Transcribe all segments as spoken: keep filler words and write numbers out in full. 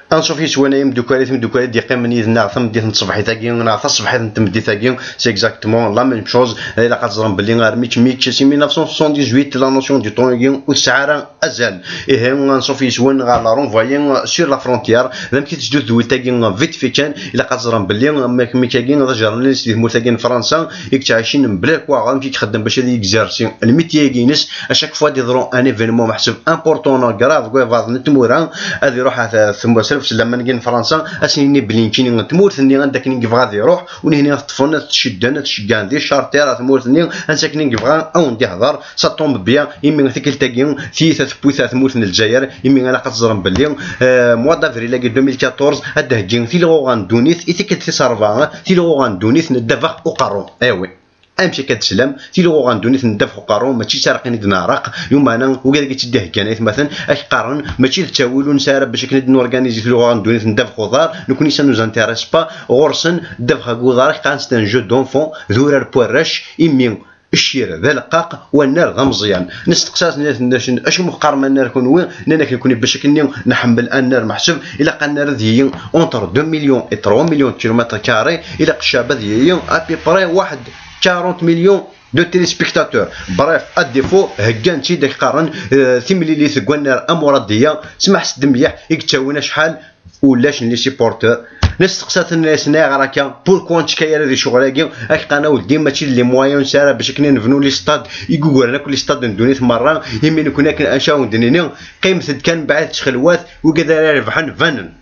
Anṣuf yes-wen ay imdukkal, ay timedukkal i d-yeqqimen yid-neɣ tameddit n tṣebḥit-agi neɣ taṣebḥit n tmeddit-agi, c'est exactement la même chose. Ilaq ad teẓrem belli armi d mille neuf cent soixante-dix-huit, la notion du temps-agi ur tesɛi ara azal. Ihi, anṣuf yes-wen ɣer la renvoyer sur la frontière. D amek i tetteddu tedwilt-agi? Vite fait kan, ilaq ad teẓrem belli mik-, mik-agi d ajernalis di tmurt-agi n Fransa i yettɛicin mebla lkwaɣeḍ, amek i ixeddem bac ad yegzersi lmityi-agi-ines. À chaque fois d-iḍru un événement meḥsub important neɣ grave deg wayeḍ n tmura, ad iruḥ ar tmurt, s laman-agi n Fransa, ad sen-yini belli nekkini tmurt-nni anda akken i yebɣa ad iruḥ, u nihni ad t-ṭṭfen, ad t-cedden, ad t-ceggɛen di charter ar tmurt-nni, ansa akken i yebɣa ad wen-d-ihder. Ça tombe bien, imi tikkelt-agi tiyita tewwi-t ar tmurt n Lezzayer, imi ilaq ad teẓrem belli, euh, mois d'avril-agi deux mille quatorze, ad d-theggi tilɣuɣa n ddunit i tikkelt tis ṛebɛa, tilɣuɣa n ddunit n ddabex uqerru. Eh oui. Amek akka teslam? Tilɣuɣa n ddunit n ddabex uqerru mačči d taraqin i d-neɛreq, yumeɛna wigad i tt-id-iheggan, aytmaten, ad k-qqaren mačči d ttawil, ur nesɛi ara bac akken ad norganizi tilɣuɣa n ddunit n ddabex uḍar, nekkni ça nous intéresse pas. Ɣur-sen ddabex deg uḍar, ad k-qqaren c'est un jeu d'enfant, d urar n warrac, imi ccir d aleqqaq, wannar d ameẓyan. Nesteqsa-ten, nnan-asen, acimi teqqarem annar kunwi? Nnan-ak nekkni bac akken nḥemmel annar meḥsub, ilaq annar ad yili entre deux millions et trois millions de kilomètres carrés, ilaq ccɛeb ad yili à peu près waḥed quarante millions de téléspectateurs. Bref, à défaut, heggan-tt-id, ak-qqaren, euh, timlilit deg wannar amuradiya, smaḥ s ddemyeḥ, i yettawin acḥal ulac n les supporters. Nesteqsa-ten, nnan-asen, ayɣer akka? Pourquoi ur nettekka ara di ccɣel-agi? Ak-qqaren, a weldi, mačči d les moyens ur nesɛi ara bac akken ad nebnu les stades i yugaren akk les stades n ddunit merra, imi nekkni akken acu ad wen-d-nini, qqimet-d kan mbeɛd ttxelwat, wigad ara irebḥen banen.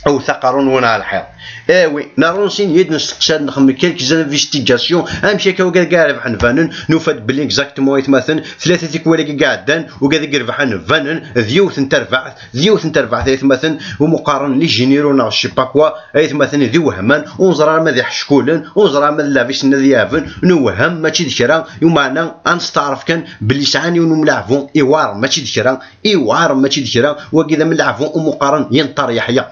Awet aqerru-nwen ɣer lḥiḍ. Eh oui, neṛṛu sin yid nesteqsa-d, nexdem quelques investigations, amek akka wigad ara irebḥen banen, nufa-d belli exactement, aytmaten, tlata tikwal-agi iɛeddan, wigad i irebḥen banen, d yiwet n terbaɛt, d yiwet n terbaɛt, aytmaten, umi qqaren les généraux neɣ je sais pas quoi, aytmaten d iwehman, ur neẓri ara ma d iḥeckulen, ur neẓri ara ma d lɛeb i sen ad yaɛben, newhem, mačči d kra, yumeɛna ad nesteɛref kan belli sɛan yiwen umlaɛbu iwɛer, mačči d kra, iwɛer, mačči d kra, wagi d amlaɛbu umi qqaren Yenṭer Yeḥya.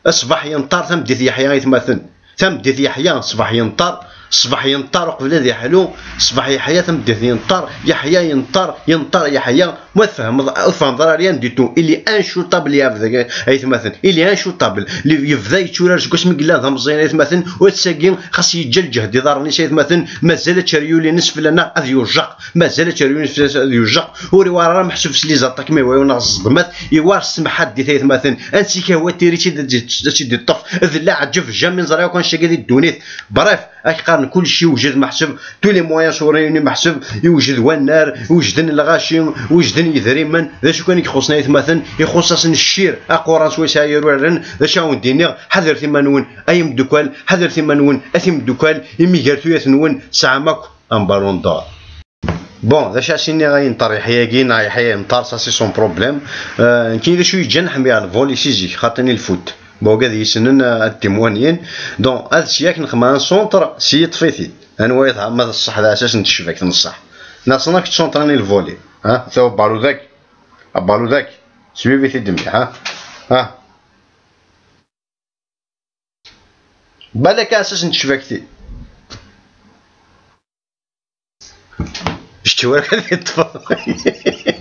Ṣṣbeḥ yenṭer, tameddit yeḥya, aytmaten. Tameddit yeḥya, ṣṣbeḥ yenṭer, ṣṣbeḥ yenṭer uqbel ad iḥlu, ṣṣbeḥ yeḥya, tameddit yenṭer, yeḥya yenṭer, yenṭer yeḥya. Ma tfehmeḍ, ur tfehmeḍ ara rien du tout. Il est inchutable, yeɛbed dagi, aytmaten. Il est inchutable. Li-, yebda yetturar seg wasmi yella d ameẓyan, aytmaten. U ass-agi, xas yeǧǧa lǧehd iḍarren-is, aytmaten, mazal ačeryul-ines fell-aneɣ ad yujjaq. Mazal ačeryul-ines fell-as ad yujjaq. Ur iwɛer ara meḥsub s les attaques, mais wayew neɣ ẓeḍmat. Iwɛer s temḥaddit, aytmaten. Ansi k-ihwa tiri-tt-id ad tt-id-iṭṭef. D leɛǧeb, jamais neẓra akk annect-agi di ddunit. Bref, ak-qqaren kullec yewjed meḥsub, tous les moyens sont réunis meḥsub, yewjed wannar, wejden lɣaci, wejden yidrimen, d acu kan i ixuṣṣen, aytmaten, ixuṣṣ-asen ccir aquran swayes ara uraren. D acu ara wen-d-iniɣ, ḥadret iman-nwen ay imeddukkal, ḥadret iman-nwen a timeddukkal, imi gar tuyat-nwen tesɛam akk un ballon d'or. Bon, d acu ara s-iniɣ, ay yenṭer Yeḥya-agi neɣ Yeḥya yenṭer, ça c'est son problème. Euh, nekkini d acu yeǧǧan ḥemmleɣ le volley si zik, xaṭini le foot. Bon, wigad yessnen, euh, ad témoignen. Donc, ad syak nexma un centre, si yeṭṭef-it-id. Anwa yeḍhan ma d ṣṣeḥ, d aɛessas n tecbakt n ṣṣeḥ. Neɣ ssneɣ kečč centre-nni le volley. Ha? Ta ubalu dak. Abalu dak. Swiwi-t-id mliḥ, ha? Ha? Balak aɛessas n tecbakt-i. Kečč ur ad yeṭṭfeḍ.